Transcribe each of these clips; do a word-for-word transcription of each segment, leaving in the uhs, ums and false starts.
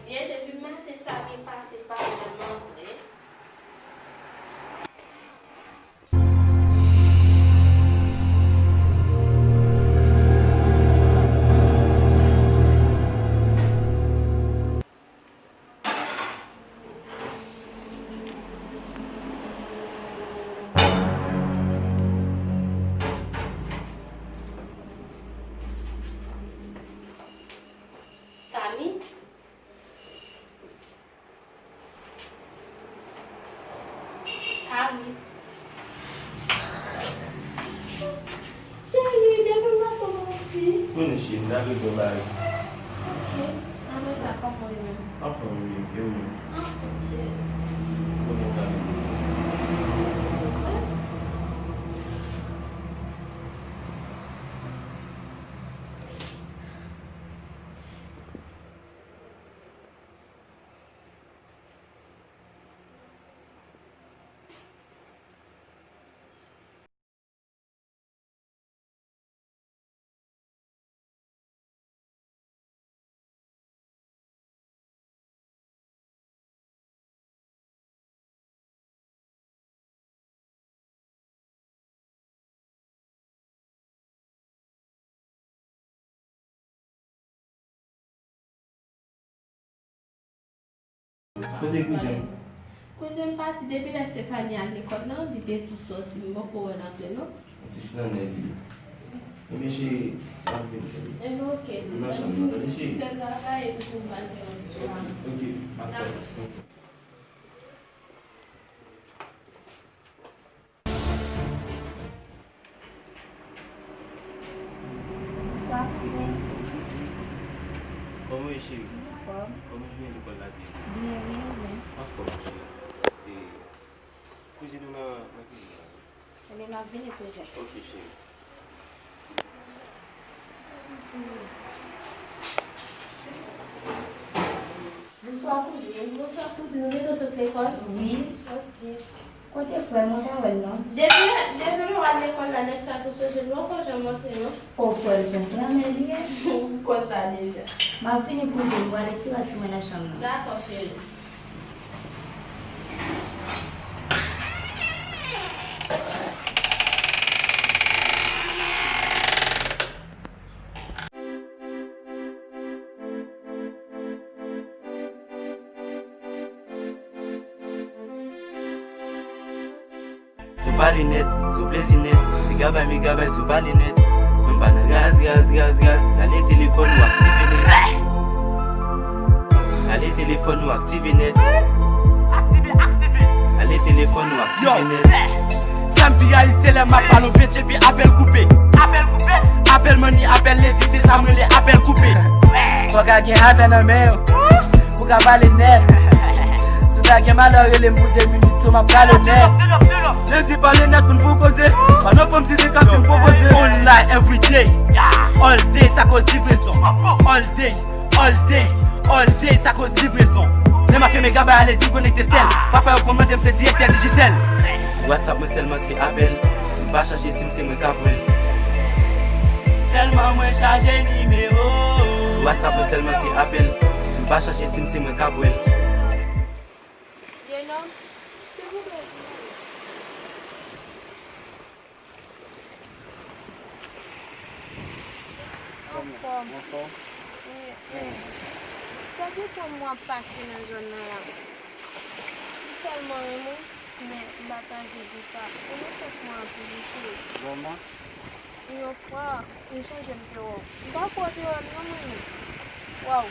Ye, depi maten Samy pase, l pa janm antre. Samy? Samy. Cheri, depi maten w manti. Konnen cheri, m t ap regle yon bagay. Ok. Apre sa, kòman w ye menm? Anfòm, wi, e ou menm? Anfòm, cheri. Kote w prale? Kote kouzen m? Kouzen m pati depi lè Stephanie al lekòl lan, li te tou sòti, m poko wè l antre non. Ti flannè li ye. Ebyen cheri, m ap vin, cheri. Ebyen ok. Vin nan chanm nan, tande cheri. Fè travay epi pou m pral fè yon ti travay. Ok, ok, m ap fè. Ok. Bonswa kouzen. Kòman w ye cheri? Anfòm. Kòman w ye lekòl la te ye? Byen wi, ou menm? Anfòm cheri. E, kouzin ou nan, nan kizin la wi. Ebyen m ap vini kouzen. Ok cheri. Bonswa kouzin. Bonswa kouzin, ou gentan sot lekòl? Wi. Ok. Kote frè m? Mwen pa wè l non. Depi, depi nou al lekòl la, nèg sa tou sonje l poko janm antre non. O, frè l se yon flannè li ye. Ou konn sa deja. M ap vini kouzin, m prale ti rad sou mwen nan chanm nan. Dakò cheri. Sou pale nèt, sou plezi nèt, megabay, megabay, sou pale nèt. Mwen pa nan raz, raz, raz, raz, rale telefòn ou aktive nèt. Rale telefòn ou aktive nèt. Rale telefòn ou aktive nèt. Sa m pi rayi se lè m ap pale yon bitch epi apèl koupe. Apèl koupe. Apèl manni, apèl ledi, se sa m rele apèl koupe. Fòk a gen avè nan men yo. Pou ka pale nèt. Si w ta gen malè, rele m pou de minit, so m ap prale nèt. Ledi pale nèt pou n fè koze. Pa nan fanm si se kap di m fè koze. Online everyday. All day, sa koz livrezon. All day, all day, all day, sa koz livrezon. Lè m ap fè megabay ale di konekte sèl. Papa yo konn mande m se direktè Digicel. Sou WhatsApp mwen sèlman se apèl. Si m pa chanje sim se mwen k ap wè l. Tèlman mwen chaje nimewo. Sou WhatsApp mwen sèlman se apèl. Si m pa chanje sim se mwen k ap wè l. Jenòm, silvouplè. Anfòm. Anfòm? Wi. Sa gen tan mwen ap pase nan zòn nan la. M tèlman renmen w, men m pa ta vle di sa. Ou gen chans mwen anpil, wi, cheri. Vrèman? Yon fwa, m sonje m te wè w. M pa kwè w te wè m non, mwen menm. Waw,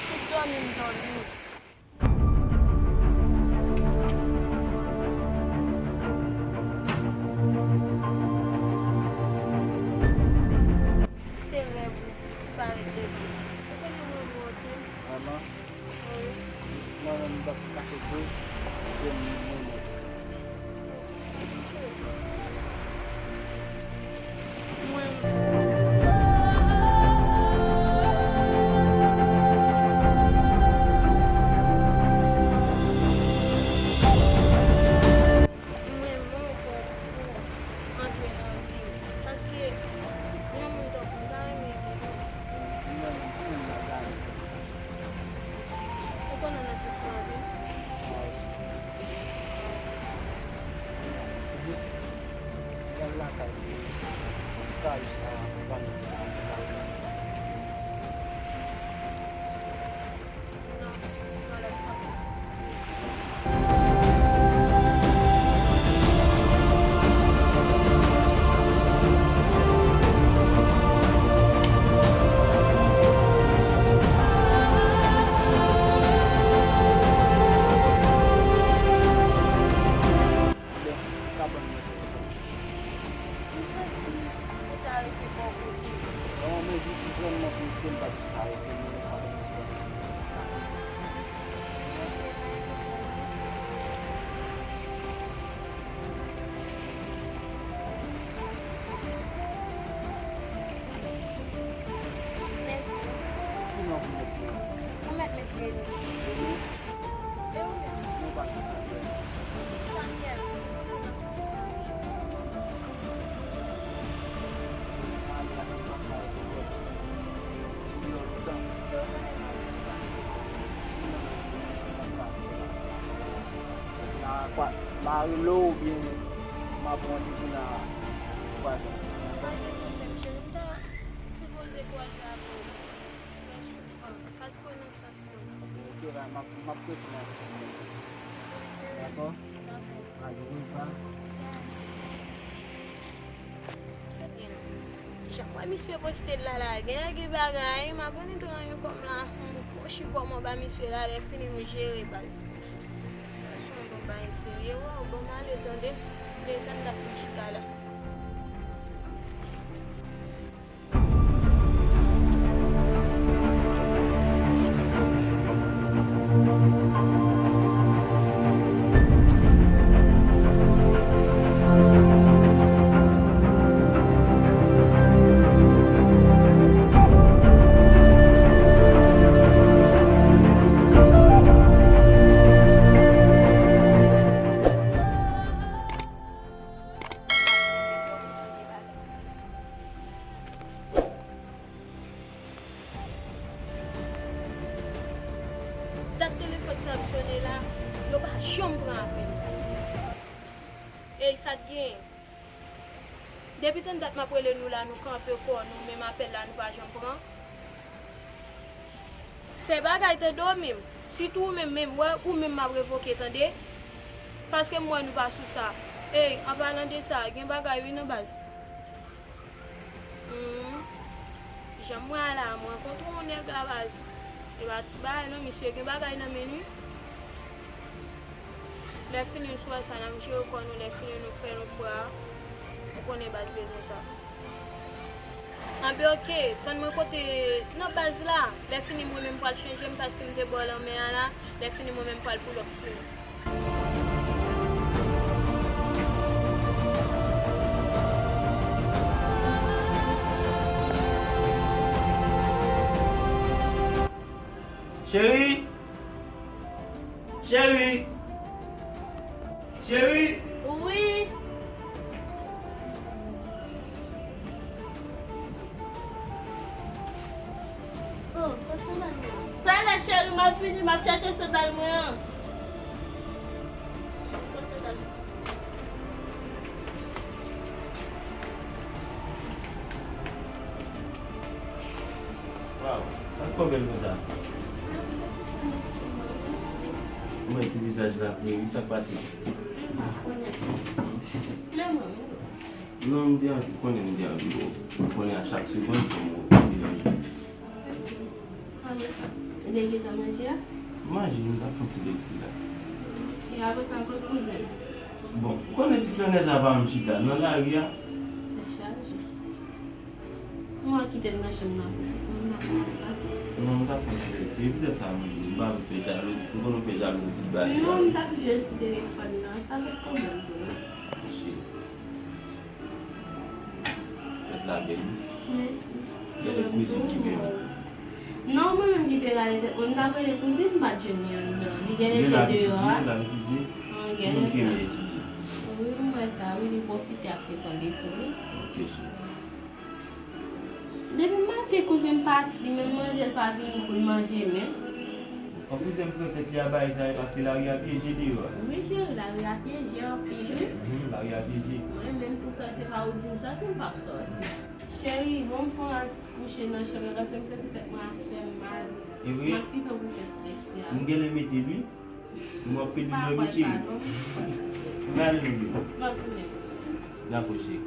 tout dòmi m dòmi. Se rèv ou ki parèt devan m. Ou konnen mwen mòte. Vrèman? Wi. Mwen menm, m p ap kache di w, se mwen mòte. Mwen. Mwen, mwen fò pou antre nan vi m. Paske yon moun tankou m ta renmen gen li. Mwen menm, mwen menm, m ta renmen. M santi ou ta rete bò kote m. Non, men jis vrèman prese, m pa jis ka rete, men sa vin jis vrèman prese. Mèsi. Ki non pou mèt pou ou? Ou mèt met Jenny. Jenny? E ou menm? Mwen pa gen sa. Samuel, ou konnen nan sans sa. Mare lo oubyen m ap pran li pou nan kwaze. Pa gen pwoblèm, cheri. M ta sipoze kwaze avè w trè souvan, paske w nan sans mwen. Ok, la, m ap, m ap prese nan. Dakò? Dakò. Allez, on y va. Jan m wè misye poste l la la, gen, gen bagay, m ap annik rann kò m la, m kwochi kò m anba misye la, lè fini nou jere baz. Sa se yon bon bagay serye, waw, bon m ale tande, depi dat m chita la. Dat telefòn sa ap sone la, yo pa janm pran apèl. Ey, sa t genyen? Depi tann dat m ap rele nou la, nou kanpe kò nou, menm apèl la nou pa janm pran. Fè bagay tande w menm. Sitou ou menm, menm, wè, ou menm m ap revoke tande. Paske m wè nou pa sou sa. Ey, an palan de sa, gen bagay wi nan baz. Hmm. Jan m wè a la, m rankontre yon nèg la baz. E pa ti bagay non, misye gen bagay nan men li. Lè fini, nou sou wè sa, n ap jere kò nou, lè fini, nou fè, nou fè a. Ou konnen baz bezwen sa. Anben, oke, tann mwen kote nan baz la. Lè fini, mwen menm pral chanje m paske m te bò lanmè a la. Lè fini, mwen menm pral pull up sou nou. Cheri! Cheri! Cheri! Wi! Oh, sandal mwen. Talè cheri, m ap vini, m ap chache sandal mwen an. Pran sandal mwen. Waw, sa k fè w bèl konsa? Ou wè ti vizaj la vre wi, sa k pase? Non, m te anvi, ou konnen m te anvi wè w. Ou konnen a chak segonn fò m wè w, m te anvi. Ou te gentan manje a? M manje, m t ap fè yon ti lekti la. E apre sa, kot kouzen? Bon, ou konnen ti flannè sa pa janm chita nan lari a. Tèt chaje. Mwen kite l nan chanm nan pou m nan pale pase. Non, m t ap fè ti lekti. E poutèt sa m di, m pa vle fè jalou. M konnen w fè jalou pou tout bagay. Non, m t ap jwe sou telefòn nan. Sa pa t pwoblèm tou non. Cheri. Tèt la bèl wi. Mèsi. Gade kouzin ki gen. Non, mwen menm ki te rale tèt mwen, m t ap rele kouzin, m pa t jwenn li anndan. Li genlè te deyò a. Li la etidye, l ap etidye. An, genlè sa. Wi, m wè sa, wi, li pwofite ap frekante tou, wi. Ok, cheri. Depi maten kouzin pati, menm manje l pa vini pou l manje menm. Bon, kouzen m pran tèt li a bagay sa yo, paske lari a pyeje deyò a. Wi, cheri, lari a pyeje anpil, wi. Mhm, lari a pyeje. Mwen menm, toutan se pa ou di m sòti, m p ap sòti. Cheri, bon, m fè yon kouche nan chanm nan, paske m santi tèt mwen ap fè m mal. E vre? M ap kite w pou fè ti lekti a. M genlè mete l, wi. M ap pede dòmi, cheri. M pa kwè sa, non. M al leve. M ap vini. Dakò, cheri.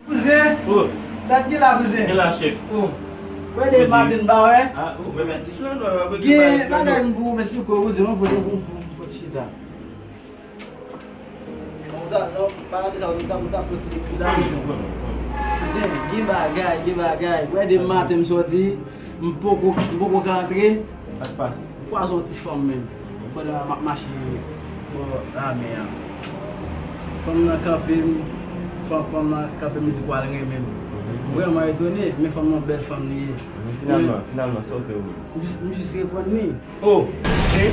Kouzen! Oh! Sa k gen la, kouzen? Gen la, chèf. Oh! Wè de maten pa wè? Ah, oh, men, men ti flan, non, gen bagay m pou m esplike w, kouzen, mwen, mwen, mwen, mwen, mwen, chita. Ou ta, non, pa gade sa, ou ta, ou ta fè ti lekti la, kouzen. Kouzen, gen bagay, gen bagay. Wè de maten m sòti, m poko, m poko ka antre. Sa k pase? M kwaze yon ti fanm menm. Pandan m ap mache bò lamè a. Fanm nan kanpe m, fanm, fanm nan kanpe m, li di kwa l renmen m. M vrèman etone, men fanm nan bèl fanm li ye. Finalman, finalman, sa w fè wi? M jis, m jis reponn li. Oh, se